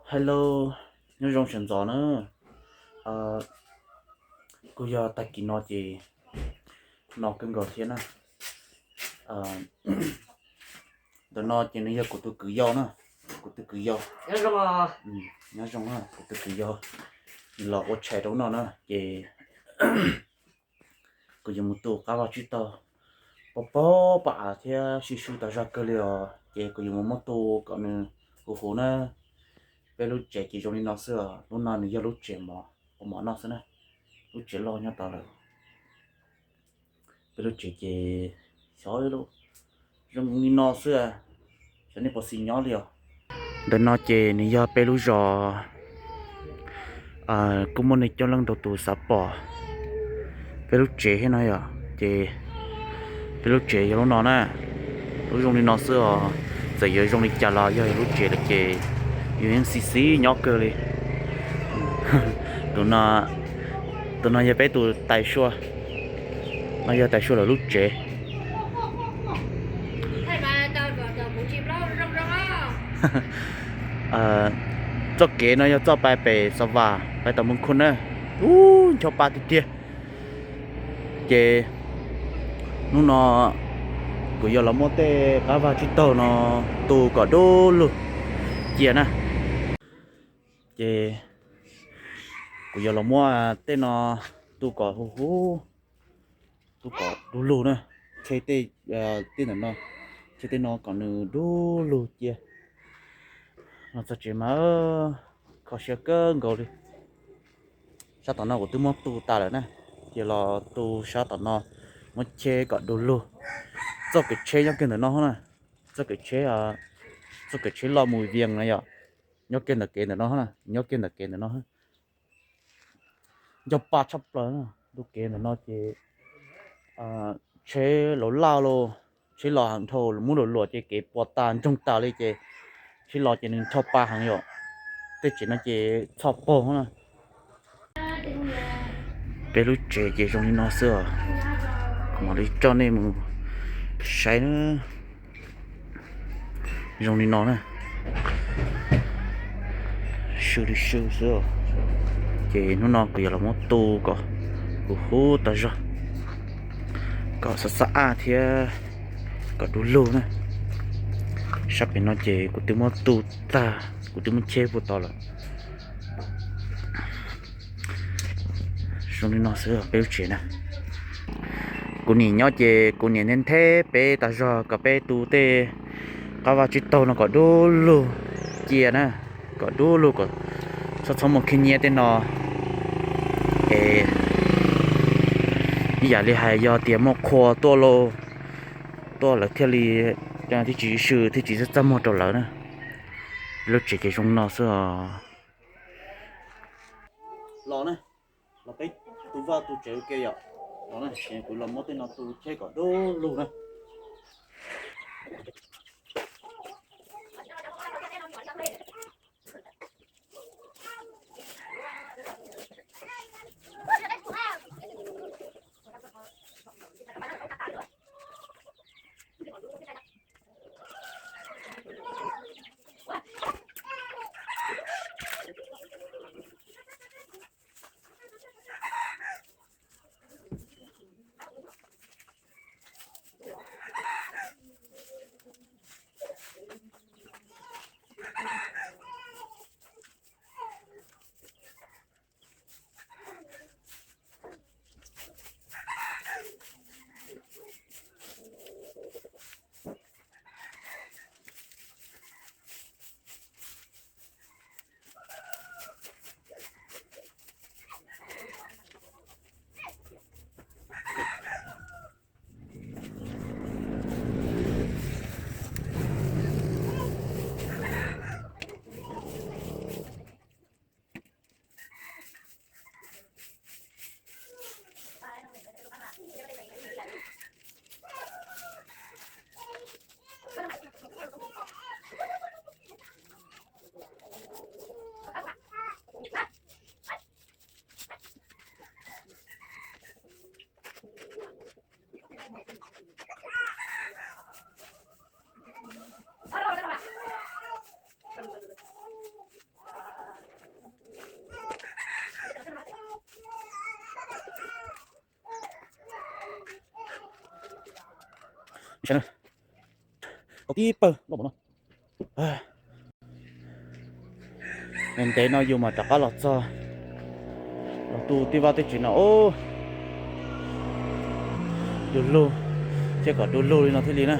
Hello, nyob zoo sawv ntxov na. Kuj yog tag kis no ces no kawg nkaus thiab na. Ntawm no ces nws yog kuv tus kwv yau na, kuv tus kwv yau. Nyob zoo, kuv tus kwv yau, nws los ua tshais rau no na ces kuv yuav mus tu qab vaj tsib taug pab pab pab av thiab sib sub tas zog kawg li os, ces kuv yuav mus muab tu kom nws huv huv na. Peb lub tsev ces zoo li no xwb os, lub no nws yog lub tsev mov, ua mov noj xwb na. Lub tsev loj nyob tod lawm. Peb lub tsev ces xyov, zoo li no xwb, xyov nej puas xis nyob li os. Ntawm no ces nws yog peb lub zos, kuj muaj neeg coob leej ntau tus xav pom peb lub tsev thiab no yom, ces peb lub tsev yog lub no na, lub zoo li no xwb os. Txawm yuav zoo li cas los yog lub tsev lawm ces yus yeej xis xis nyob kawg li. Tus no yog peb tus tais sua, no yog tais sua lawv lub tsev. Txoj kev no yog txoj pais pem Xov Vas pais tom Moos Khum na, ub ncho pa tiag tiag. Ces hnub no kuv yuav los muab tej qab vaj tsib taug no tu kom dub lug cia na. Ces kuv yuav los muab tej no tu kom huv huv, tu kom dub lug na, tej ntawm no, tej no kom nws dub lug cia. Los txog tsev mas kho siab kawg nkaus li. Sab tom no kuv twb muab tu tas lawm na, ces los tu sab tom no, muab cheb kom dub lug. Txoj kev tsheb nyob kiag ntawm no na, txoj kev tsheb, txoj kev tsheb loj mus Vias no yom, nyob kiag ntawm kev ntawm no, nyob kiag ntawm kev ntawm no. Ncho pa tshaj plaws, ntu kev ntawm no ces tsheb laus laj los, tsheb los heev dhau muab luam luam ces kev puas tas ntsoog tas li ces tsheb los ces nws ncho pa heev yom. Tej tsev no ces txhoj paug na. Peb lub tsev ces zoo li no xwb os, kuv mam li coj nej mus saib na. Zoo li no na, sw li sw xwb. Ces hnub no kuv yuav los muab tu kom huv huv tas zog, kom xab xab aj thiab kom dub lug na. Sab pem no ces kuv twb muab tu tag, kuv twb muab cheb puag tod lawm. Zoo li no xwb peb lub tsev na. Kuv niam nyob ces kuv niam nthe nthe peb tas zog kom peb tu tej qab vaj tsib taug no kom dub lug cia na, kom dub lug kom txhob txhob muaj khib nyiab tej no. Es ib yam li hais yog tias muaj qhua tuaj lauj, tuaj lawv thiaj li, thiaj tsis sw thiaj tsis txaj muag rau lawv na. Lub tsev ces zoo no xwb os. Los na, los peb tu vaj tu tsev ua ke yom. Los na, kuv los muab tej no tu cheb kom dub lug na. Kaum tib pawg loj no. Ntev ntev no yus mam rov qab los txog, los tu tej vaj tej tsev no, du lug, thiab kom du lug li no thiaj li na.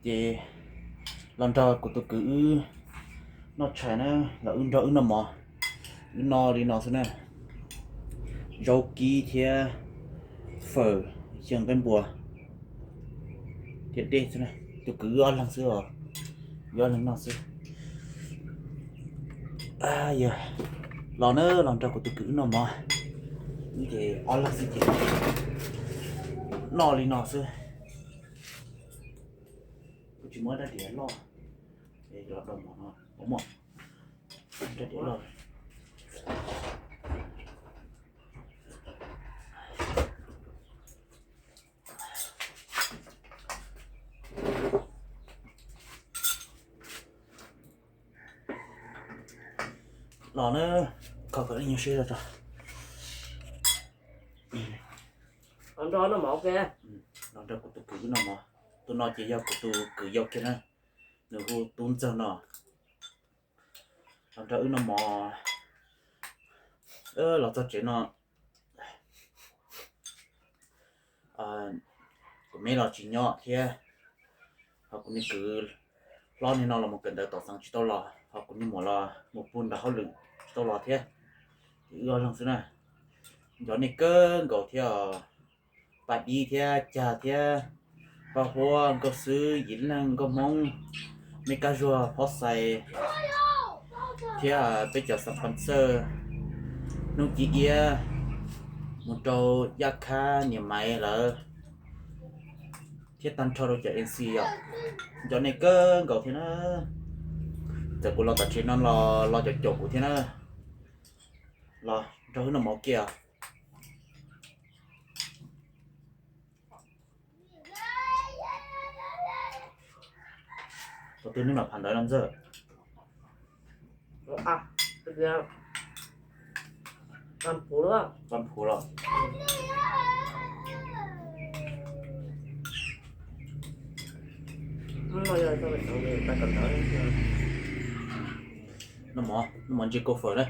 Ces los nrog kuv tus kwv wb noj tshais na, los wb nrog wb noj mov, wb noj li no xwb na. Zaub kib thiab fawm, xyaw nqaij npua thiab dej xwb na. Tus kwv wb ob leeg xwb os, wb ob leeg noj xwb. Yog los na, los nrog kuv tus kwv wb noj mov, ces ob leeg xwb ces noj li no xwb. Kuv tsis muab rab diav loj, los do mov no, muab rab diav loj. Los na, kho kom ib nyuag seb tso. Los nrog kuv tus kwv wb noj mov. Tus no ces yog kuv tus kwv yau kiag na, nws hu Tub Ntxawg no. Los nrog wb noj mov, los txog tsev no kuv me los tsis nyob thiab, ho kuv me kwv Hlob niag no los mus kawm ntawv tom xeev tsis tau los, ho kuv niag muam los mus pug nram hauj lwm tsis tau los thiab. Ces wb ob leeg xwb na. Nco nej kawg nkaus thiab os. Paj Dib thiab Cag thiab, Paj Huab, Nkauj Xwb, Yim Leej, Nkauj Hmoob, Mej Kab Zuag, Phob Xais, thiab peb cov xeem Paj Xawj, Hnub Ci Iab, mus rau Yaj Khab, Niam Maiv lawv, thiab tag nrho rau cov M C os. Nco nej kawg nkaus thiab na. Txawm kuv los tom tsev no los los caum caum kuv thiab na. Los nrog wb noj mov kiag. Tus twg nej mam pham ntawv no ntxawg? Paj Phuv los? Noj mov, noj mov ntsia kau fawm na.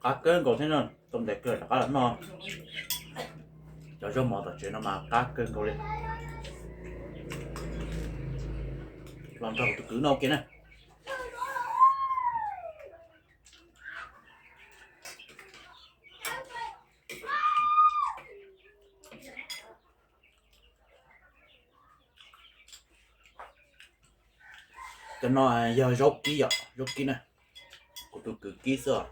Qab kawg nkaus thiab no, tau ntais kawg rov qab los noj cov zaub mov tom tsev no mas qab kawg nkaus li. Los nrog kuv tus kwv noj ua ke na. Cov no yog zaub kib yom, zaub kib na. Kuv tus kwv kib xwb os.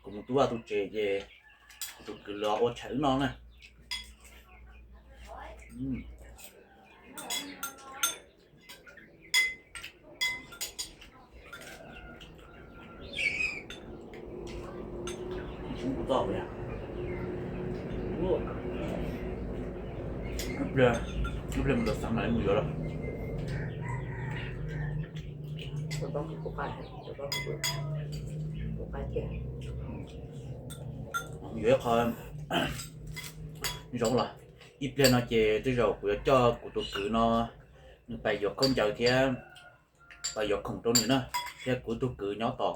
Kuv mus tu vaj tu tsev ces kuv tus kwv los ua tshais wb noj na. Ib pliag mus tom xeev mam li mus yuav lawm. Yuav ib qho zoo los, ib pliag no ces tej zaum kuv yuav coj kuv tus kwv no, nws pais yuav khaub ncaws thiab pais yuav khoom rau nws na, thiab kuv tus kwv nyob tom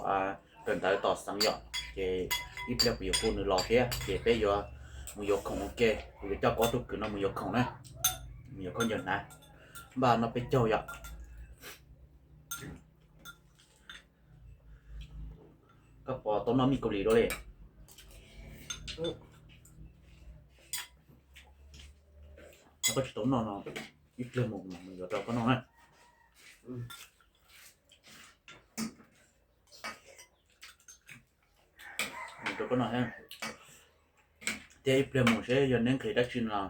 kawm ntawv tom xeev yom, ces ib pliag kuv yuav hu nws los thiab ces peb yuav mus yuav khoom ua ke, kuv yuav coj kuv ob tug kwv no mus yuav khoom na, mus yuav khaub ncaws hnav, npaj noj peb caug yom. Koj puas tau noj mij Kaus Lim dua li? Koj tsis tau noj no, ib pliag mus mas mus yuav rau koj noj na. Mus rau koj noj thiab. Thiab ib pliag mus seb yog neb nqhis dab tsi no los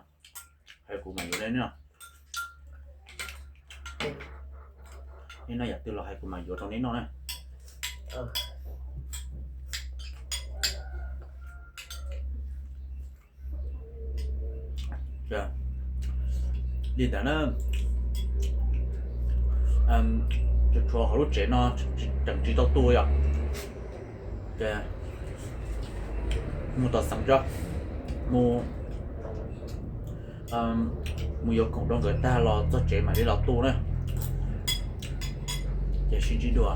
hais kuv mam yuav rau neb noj. Neb noj yam twg los hais kuv mam yuav rau neb noj na. Li ntawd na, tsuas tshuav hauv lub tsev no tseem tsis tau tu yom. Ces mus tom xeev tso, mus, mus yuav khoom rau nkawd tag los txog tsev mam li los tu na. Ces sib ntsib dua.